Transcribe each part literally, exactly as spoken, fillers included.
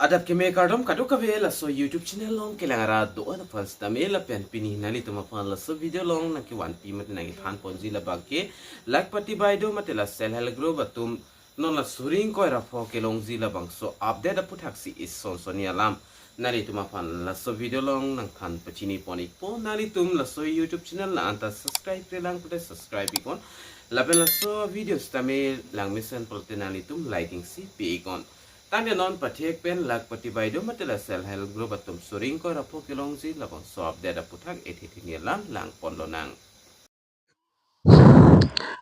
Adap keme kardom kadokave laso YouTube channel along kelang arat do-an aphan sitame lapen pini nanglitum aphan laso video along nangkevanpi mate nangkethan ponji labangke Lakhpati Baideo mate la self help group atum non la suri ingkoi ra pho kelongji labangso update aputhaksi ison sonni alam nanglitum aphan laso video along nangthan pachini pon ikpo. Nanglitum laso YouTube channel la anta subscribe-re lang pulote subscribe iknon. Lapen laso video sitame langmesen pulote nanglitum liking si pi iknon. Tangte non pathek pen Lakhpati Baideo mate la self help group atum suri ingkoi ra pho kelongji labangso update aputhak ethe thini alam lang ponlonang.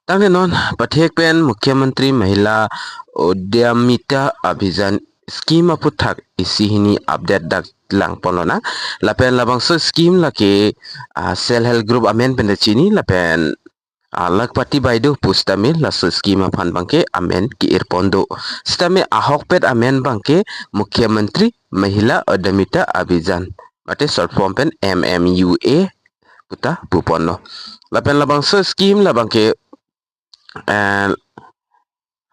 Tangte non pathek pen Mukhyamantri Mahila Udyamita Abhiyan scheme aputhak isi hini update dak lang ponlonang. Lapen labangso scheme lake, ah, self help group amen pen ta chini lapen, ah, Lakhpati Baideo pu sitame laso scheme aphan abangke amen ke-ir pon do. Sitame ahokpet amen abangke Mukhyamantri Mahila Udyamita Abhiyan mate short form pen M M U A puta pu ponlo. Lapen labangso scheme labangke, eh,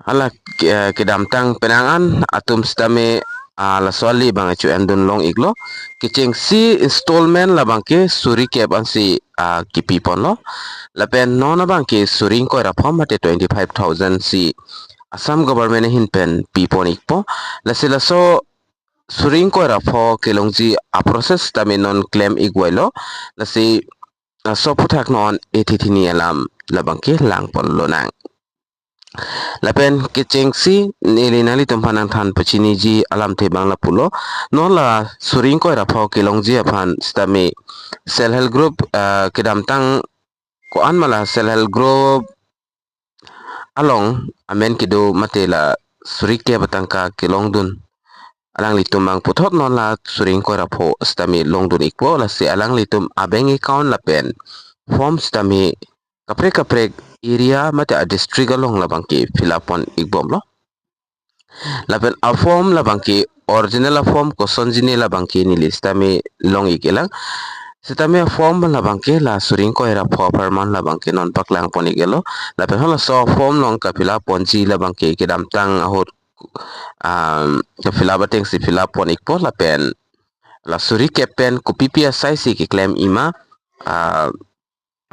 hala, eh, kedamtang penang an atum sitame, ah, laso ali abang achu endun long iklo. Kechengsi installment labangke suri kep ansi, ah, kipi ponlo. Lapen non abangke suri ingkoi ra pho mate twenty five thousand si Assam government ahin pen pi pon ikpo. Lasi laso suri ingkoi ra pho kelongji a-process sitame non klem ik vailo. Lasi laso aputhak non ethe thini alam labangke lang ponlonang. Lapen kechengsi neli nanglitum aphan nangthan pachiniji alamthe abang lapulo. Non la suri ingkoi ra pho kelongji aphan sitame self help group, ah, kedamtang ko-an ma la self help group along amen kedo mate la suri kep atangka kelongdun alanglitum abang puthot non la suri ingkoi ra pho sitame longdun ikpo. Lasi alanglitum a-bank account lapen form sitame kaprek kaprek area mate a-district along labangke fill up pon ikbomlo. Lapen a-form labangke original a-form kosonjine labangke neli sitame long ik-elang. Sitame a-form labangke la suri ingkoi ra pho apharman labangke non paklang pon ik-etlo. Lapen halaso form along ka-fill up ponji labangke kedamtang ahut, um, ka-fill up atengsi fill up pon ikpo lapen la suri kep pen kopipi asai si keklem ima, ah,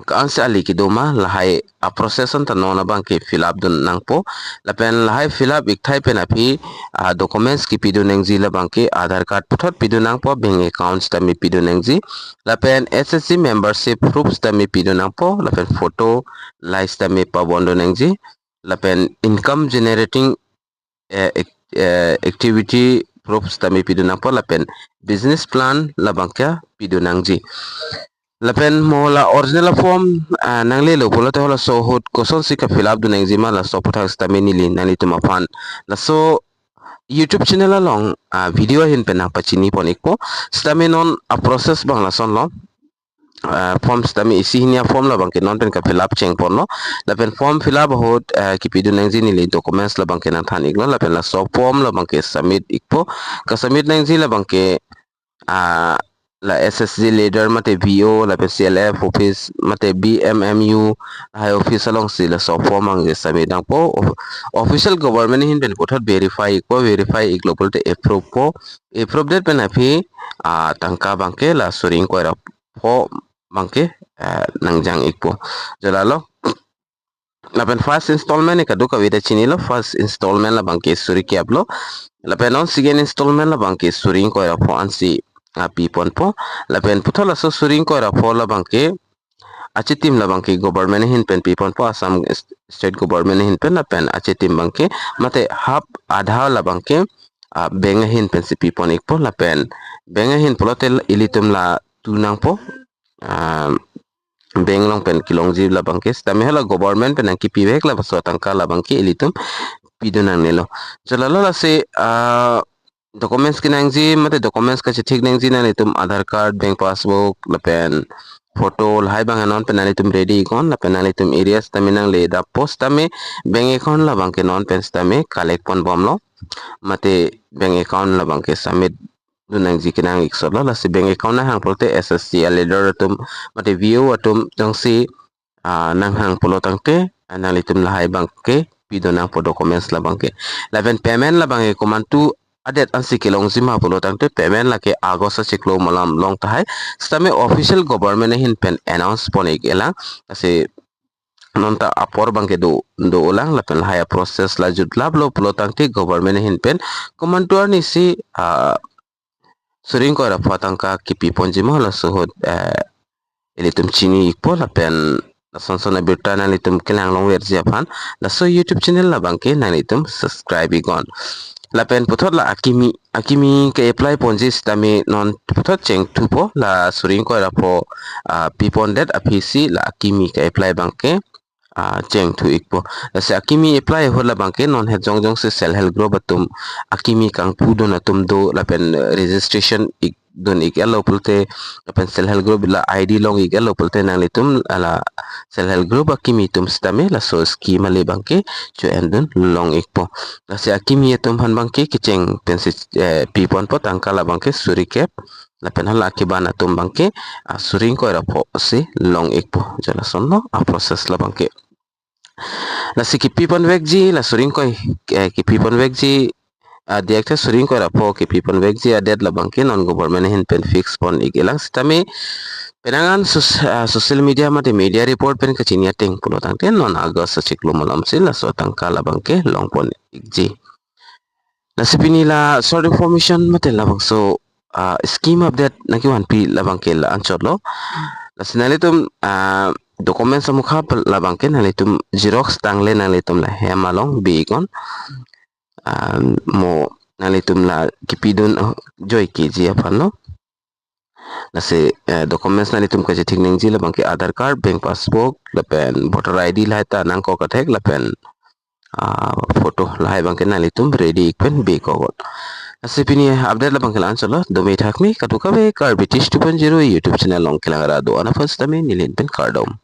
ko-ansi ali kedo ma lahai a-process anta non abangke fill up dun nangpo. Lapen lahai fill up ikthai pen aphi, ah, documents kipidun nangji labangke Aadhaar card puthot pidun nangpo, bank account sitame pidun nangji. Lapen S H G membership proof sitame pidun nangpo. Lapen photo, lai sitame pabondun nangji. Lapen income generating, eh, ac-, eh, activity proof sitame pidun nangpo lapen business plan labangke pidun nangji. Lapen mo la original a-form, ah, nanglelo pulote halaso ahut kosonsi ka-fill up dun nangji ma laso aputhak sitame neli nanglitum aphan laso YouTube channel along, ah, video ahin pen nangpachini pon ikpo. Sitame non a-process abang lasonlo. Ah, form sitame isi hini a-form labangke non pen ka-fill up cheng ponlo. Lapen form fill up ahut, ah, kipidun nangji neli documents labangke nangthan iklo. Lapen laso form labangke submit ikpo. Ka-submit nangji labangke, ah, la S H G leader mate V O lapen C L F office mate B M M U lahai office alongsi laso form abangke submit nangpo. Of-, official government ahin pen puthot verify ikpo, verify iklo pulote approve po. Approve det pen aphi, ah, tangka abangke la suri ingkoi ra pho abangke, eh, nangjang ikpo. Jo lalo. Lapen first installment ke kadokave ta chinilo, first installment labangke suri kep lo. Lapen non second installment labangke suri ingkoi ra pho ansi, ah, pi ponpo. Lapen puthot laso suri ingkoi ra pho labangke achitim labangke government ahin pen pi ponpo, Assam st-, state government ahin pen. Lapen achitim abangke mate half adha labangke, ah, bank ahin pensi pi pon ikpo. Lapen bank ahin pulote ilitum la tu nangpo, ah, bank along pen kelongji labangke. Sitame hala government pen nangkipi bek laso atangka labangke ilitum pidun nangnelo. Jo lalo lasi, ah, documents kenangji mate documents kachethik nangji nanglitum Aadhaar card, bank passbook lapen photo lahai abang non pen nanglitum ready iknon. Lapen nanglitum area sitame nangle dappo sitame bank account labangke non pen sitame collect ponbomlo. Mate bank account labangke submit dun nangji kenang ik solo. Lasi bank account nanghang pulote S H G a-leader atum mate V O atum jongsi, ah, nanghang pulo tangte, ah, nanglitum lahai abangke pidun nangpo documents labangke. Lapen payment labangke komantu adet ansi kelongji ma pulo tangte payment lake August achiklo malom long tahai. Sitame official government ahin pen announce pon-ik-elang. Lasi non ta apor abangke do do-olang lapen lahai a-process la jutlaplo pulo tangte government ahin pen komantu arnisi, ah, suri ingkoi ra pho atangka kipi ponji ma laso ahut, eh, ilitum chini-ikpo lapen lason son abirta nanglitum kelang longverji aphan laso YouTube channel labangke nanglitum subscribe-iknon. Lapen puthot la akimi, akimi ke-apply ponji sitame non puthot chengthupo la suri ingkoi ra pho, ah, pipondet aphisi la akimi ke-apply abangke, ah, chengthu-ikpo. Lasi akimi apply ahut labangke non het jongjong si self help group atum akimi kangpudun atum do lapen, eh, registration-ik dun-ik-etlo pulote lapen self help group la I D long-ik-etlo pulote nanglitum la self help group akimi atum sitame laso scheme ale abangke cho-endun long-ikpo. Lasi akimi atum aphan abangke kecheng pensi, eh, piponpo tangka labangke suri kep lapen hala keban atum abangke, ah, suri ingkoi ra pho si long-ikpo. Jo lasonlo a-process labangke. Lasi kipi ponvekji la suri ingkoi, eh, kipi ponvekji, ah, diak the suri ingkoi ra pho kipi ponvekji adet labangke non government ahin pen fix pon-ik-elang sitame penang an sus-, ah, social media mate media report pen kachini ateng pulo tangte non August achiklo malom si laso atangka labangke long pon-ikji. Lasi pini la short information mate labangso, ah, scheme update nangkevanpi labangke la anchotlo. Lasi nanglitum, ah, documents amukha pal-, labangke nanglitum xerox tangte nanglitum la hem along bi-iknon. Ah, mo nanglitum la kipidun, ah, joi keji aphanlo. Lasi, eh, documents nanglitum kachethik nangji labangke Aadhaar card, bank passbook, lapen voter I D lahai ta nangkok kathek lapen, ah, photo lahai abangke nanglitum ready-ik pen bi-iknon. Lasi pini update labangke la anchotlo, dome thakme, kadokave Karbi Tish two point zero YouTube channel along kelang ra do-an aphan sitame neli ahin pen kardom.